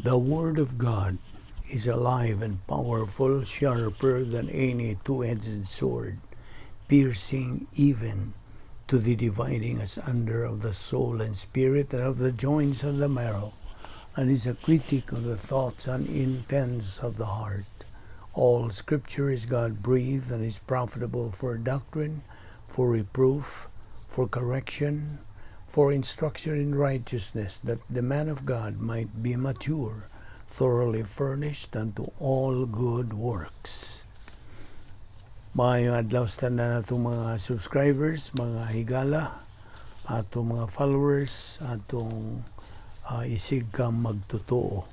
The Word of God is alive and powerful, sharper than any two-edged sword, piercing even to the dividing asunder of the soul and spirit and of the joints and the marrow, and is a critic of the thoughts and intents of the heart. All Scripture is God-breathed and is profitable for doctrine, for reproof, for correction, for instruction in righteousness, that the man of God might be mature, thoroughly furnished unto all good works. Maayong adlaw sa tanan atong mga subscribers, mga higala, atong mga followers, atong isig ka magtotoo.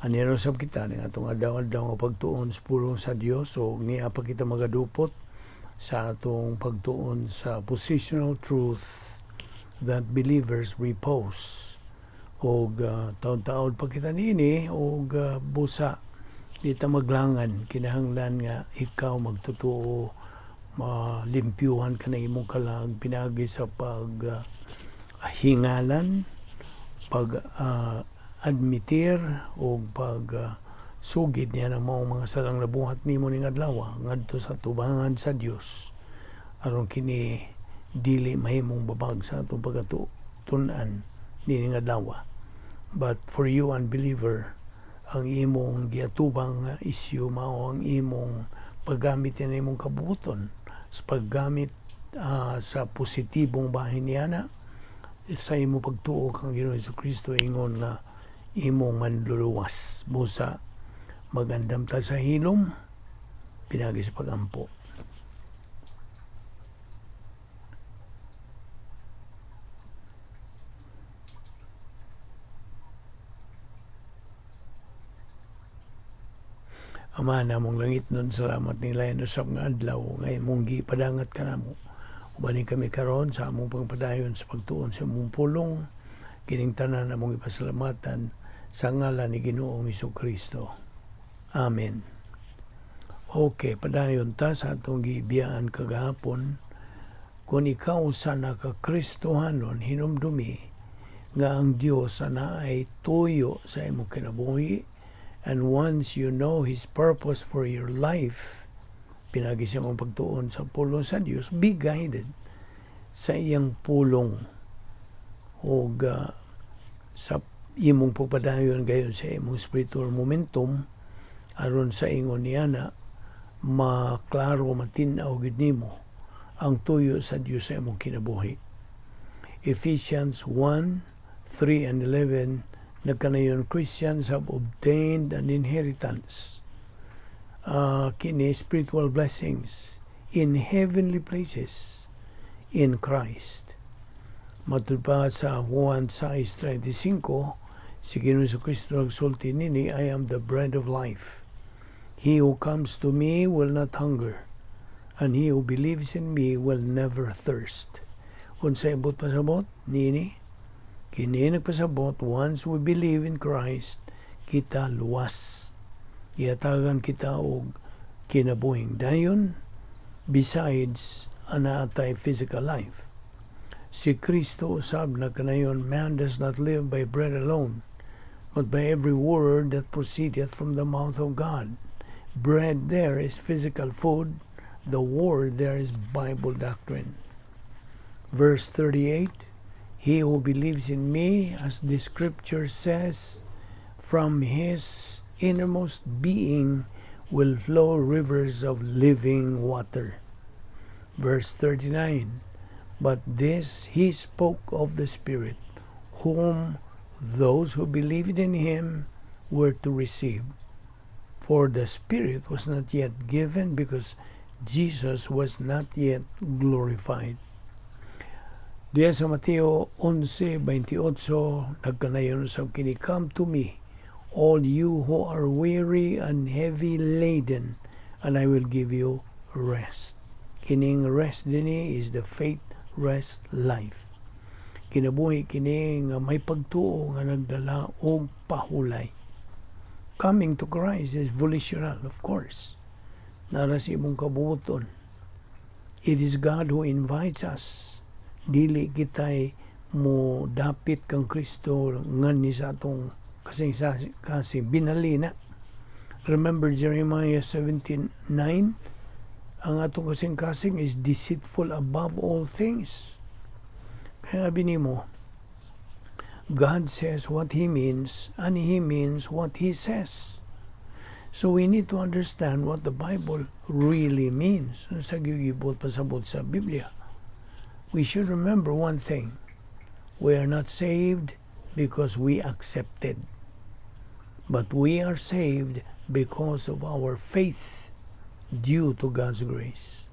Ania usab kita ning atong adlaw-adlaw nga pagtuon sa pulong sa Dios o niya pa kita magadupot sa atong pagtuon sa positional truth that believers repose. Og taon-taon pa kita niini og busa di ta maglangan, kinahanglan nga ikaw magtotoo, malimpyuhan ka na imong kalag pinaagi sa pag hingalan, pag admitir o pag sugid niya ng mga salang nabuhat nimo ning adlaw ngadto sa tubangan sa Dios, aron kini dili mahimong babag sa atong pagkatun-an nining adlaw. But for you unbeliever, ang imong giatubang nga isyu mao ang imong paggamit ni imong kabuoton sa paggamit sa positibong bahin niana sa imong pagtuo kang Ginoong Kristo ingon nga imong manluluwas. Busa magandam ta sa hilom pinagi sa pagampo. Ama namong langit nun, salamat ning lain usab nga adlaw nga imong gipadangat kanamo. Ubanin kami karon sa among pagpadayon sa pagtuon sa imong pulong, kining tanan among ipasalamatan sa ngalan ni Ginoong Kristo. Amen. Okay, padayon ta sa atong giibiyaan kagahapon. Kung ikaw sa nakakristohanon, hinumdumi nga ang Dios ana ay tuyo sa imong kinabuhi. And once you know His purpose for your life, pinagi sa imong pagtuon sa pulong sa Dios, be guided sa iyang pulong og sa imong pagpadayon gayon sa imong spiritual momentum, aron sa ingon niya na maklaro, matin-aw gid nimo ang tuyo sa Dios sa imong kinabuhi. Ephesians 1:3 and 11, nagkanayon Christians have obtained an inheritance, kini spiritual blessings in heavenly places in Christ. Matud pa sa Juan 6:35, si Ginoong Kristo nagsulti nini, I am the bread of life. He who comes to me will not hunger, and he who believes in me will never thirst. Unsay ambot pasabot nini? Kini nagpasabot, once we believe in Christ, kita luwas. Iatagan kita og kinabuhing dayon, besides ana atay physical life. Si Kristo usab nagkanayon, man does not live by bread alone, but by every word that proceedeth from the mouth of God. Bread there is physical food, the word there is Bible doctrine. Verse 38, he who believes in me, as the scripture says, from his innermost being will flow rivers of living water. Verse 39, but this he spoke of the Spirit, whom those who believed in him were to receive. For the Spirit was not yet given because Jesus was not yet glorified. Diya sa Mateo 11:28, nagkanayon sa kini, come to me, all you who are weary and heavy laden, and I will give you rest. Kining rest dinhi is the faith rest life. Kinabuhi kini nga may pagtuo nga nagdala og pahulay. Coming to Christ is volitional, of course. Nara sa imong kabuoton. It is God who invites us. Dili kita'y mo dapit kang Kristo ngan ni sa atong Kasing binalina. Remember Jeremiah 17:9? Ang atong kasing-kasing is deceitful above all things. Kaya abi nimo, God says what He means and He means what He says. So we need to understand what the Bible really means. Sa gigibot pasabot sa Biblia. We should remember one thing. We are not saved because we accepted. But we are saved because of our faith due to God's grace.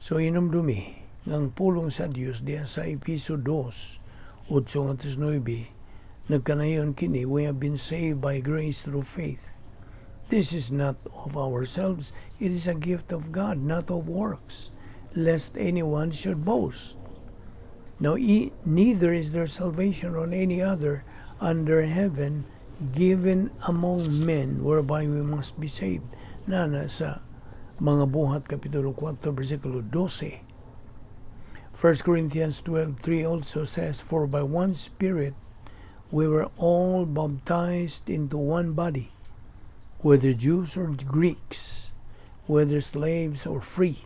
So inumdumi, ang pulong sa Dios diya sa Episo 2, 8 ngadto 9, nagkanayon kini, we have been saved by grace through faith. This is not of ourselves, it is a gift of God, not of works, lest anyone should boast. Now, neither is there salvation on any other under heaven given among men whereby we must be saved. Na sa mga Buhat Kapitulo 4, versikulo 12. 1 Corinthians 12:3 also says, "For by one Spirit we were all baptized into one body, whether Jews or Greeks, whether slaves or free,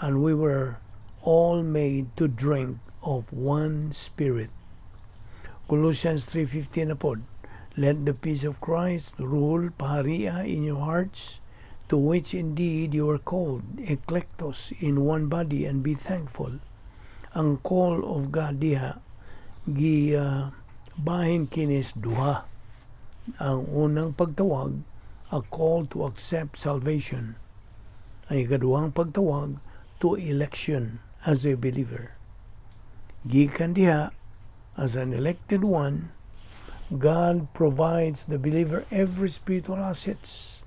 and we were all made to drink of one Spirit." Colossians 3:15 na pod, "Let the peace of Christ rule," paharia, "in your hearts, to which indeed you are called, eklektos, in one body, and be thankful." Ang call of God diha, gi bahin kinis duha. Ang unang pagtawag, a call to accept salvation. Ang ikaduhang pagtawag, to election as a believer. Gikan diha, as an elected one, God provides the believer every spiritual assets,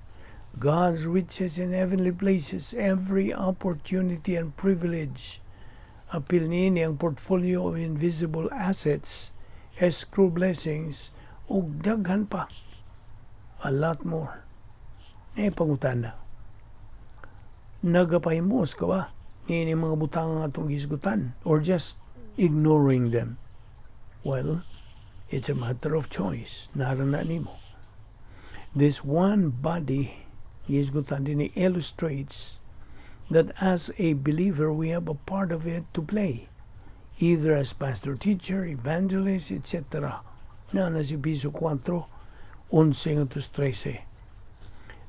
God's riches in heavenly places, every opportunity and privilege. Apil niini ang portfolio of invisible assets, escrow blessings, ug daghan pa. A lot more. Eh, pangutana. Nagapahimos ka ba niini mga butang nga atong hisgutan or just ignoring them? Well, it's a matter of choice. Naa ra na nimo. This one body, hisgutan din, illustrates that as a believer, we have a part of it to play, either as pastor, teacher, evangelist, etc. Na si Episo 4, 11 ngadto 13.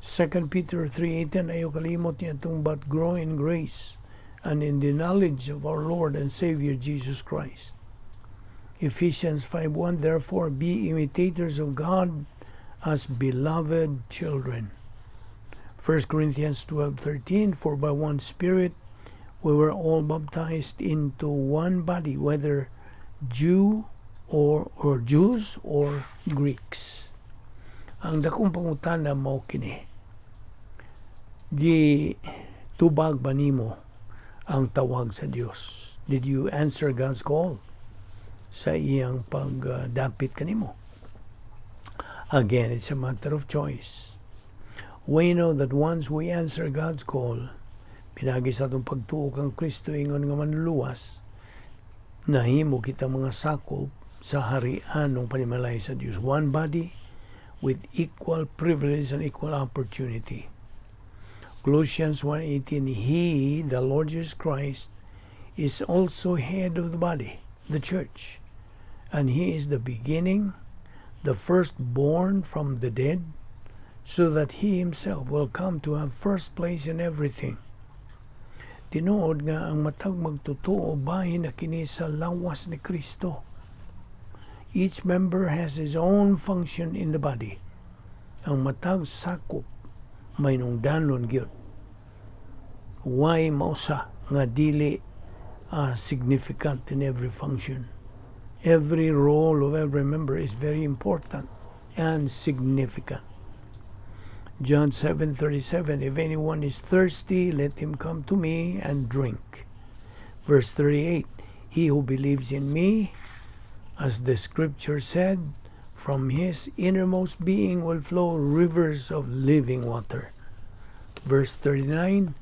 2 Peter 3:18, ayaw kalimot niya itong, "But grow in grace and in the knowledge of our Lord and Savior Jesus Christ." Ephesians 5:1, "Therefore be imitators of God as beloved children." 1 Corinthians 12:13, "For by one Spirit we were all baptized into one body, whether Jew or Jews or Greeks." Ang dakong pangutana mao kini. Gi tubag ba nimo ang tawag sa Dios? Did you answer God's call sa iyang pagdapit kanimo? Again, it's a matter of choice. We know that once we answer God's call, pinagi sa atong pagtuo kang Kristo ingon nga manluluwas, nahimo kita mga sakop sa harian ng panimalay sa Dios. One body with equal privilege and equal opportunity. Colossians 1:18, "He, the Lord Jesus Christ, is also head of the body, the church, and He is the beginning, the firstborn from the dead, so that He Himself will come to have first place in everything." Tinuod nga ang matag magtotoo bahin na kini sa lawas ni Kristo. Each member has his own function in the body. Ang matag sakop may nungdanon gyud. Way mausa nga dili significant in every function. Every role of every member is very important and significant. John 7:37, "If anyone is thirsty, let him come to me and drink." Verse 38, "He who believes in me, as the scripture said, from his innermost being will flow rivers of living water." Verse 39,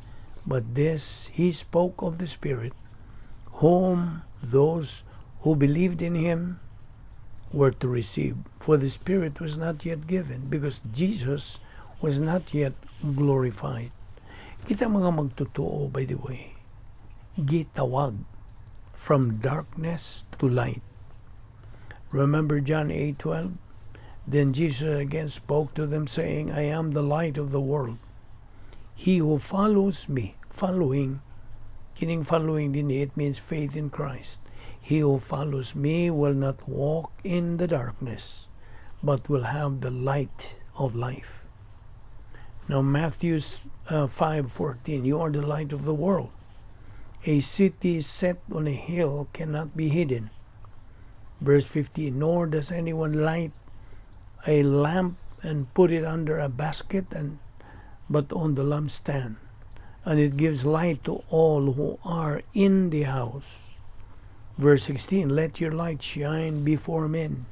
"But this he spoke of the Spirit, whom those who believed in him were to receive, for the Spirit was not yet given, because Jesus was not yet glorified. Kita mga magtotoo, by the way, gitawag from darkness to light. Remember John 8:12? Then Jesus again spoke to them, saying, "I am the light of the world. He who follows me," following, kining following din, it means faith in Christ. "He who follows me will not walk in the darkness, but will have the light of life." Now Matthew 5:14, "You are the light of the world. A city set on a hill cannot be hidden." Verse 15, "Nor does anyone light a lamp and put it under a basket and but on the lampstand, and it gives light to all who are in the house." Verse 16, "Let your light shine before men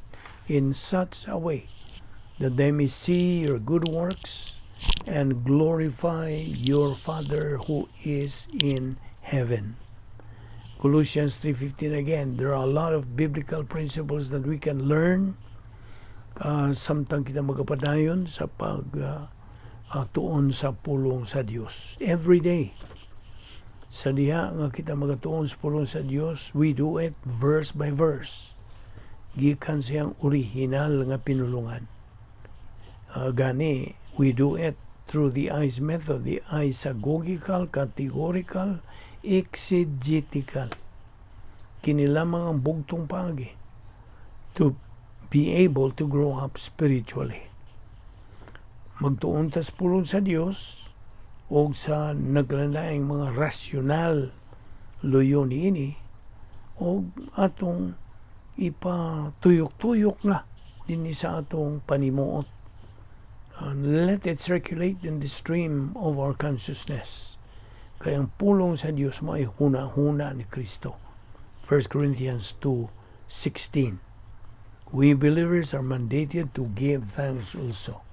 in such a way that they may see your good works and glorify your Father who is in heaven." Colossians 3:15 again, there are a lot of biblical principles that we can learn samtang kita magapadayon sa pag tuon sa pulong sa Dios every day. Sa diha nga kita magatuon sa pulong sa Dios, we do it verse by verse gikan siyang original nga pinulungan. Gani we do it through the ICE method, the isagogical, categorical, exegetical. Kini lamang ang bugtong paagi to be able to grow up spiritually. Magtuon tas pulong sa Dios o sa naglain mga rasyonal luyo niini o atong ipatuyok-tuyok na dinhi sa atong panimuot. And let it circulate in the stream of our consciousness. Kay ang pulong sa Dios mo ay huna-huna ni Kristo. 1 Corinthians 2:16. We believers are mandated to give thanks also.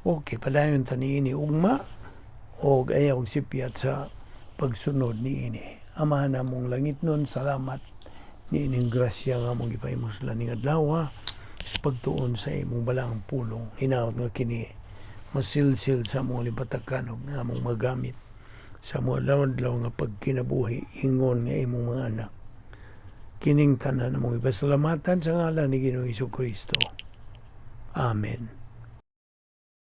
Okay, padayon ta niini ugma og ayaw sipyat sa pagsunod niini. Ama namong langitnon, salamat niining grasya nga among gipahimuslan ning adlaw sa pagtuon sa imong balaang pulong. Hinaot nga kini masilsil sa among alipatakan ug nga among magamit sa among adlaw-adlaw nga pagkinabuhi ingon nga imong mga anak. Kining tanan among ipasalamatan sa ngalan ni Ginoong Kristo. Amen.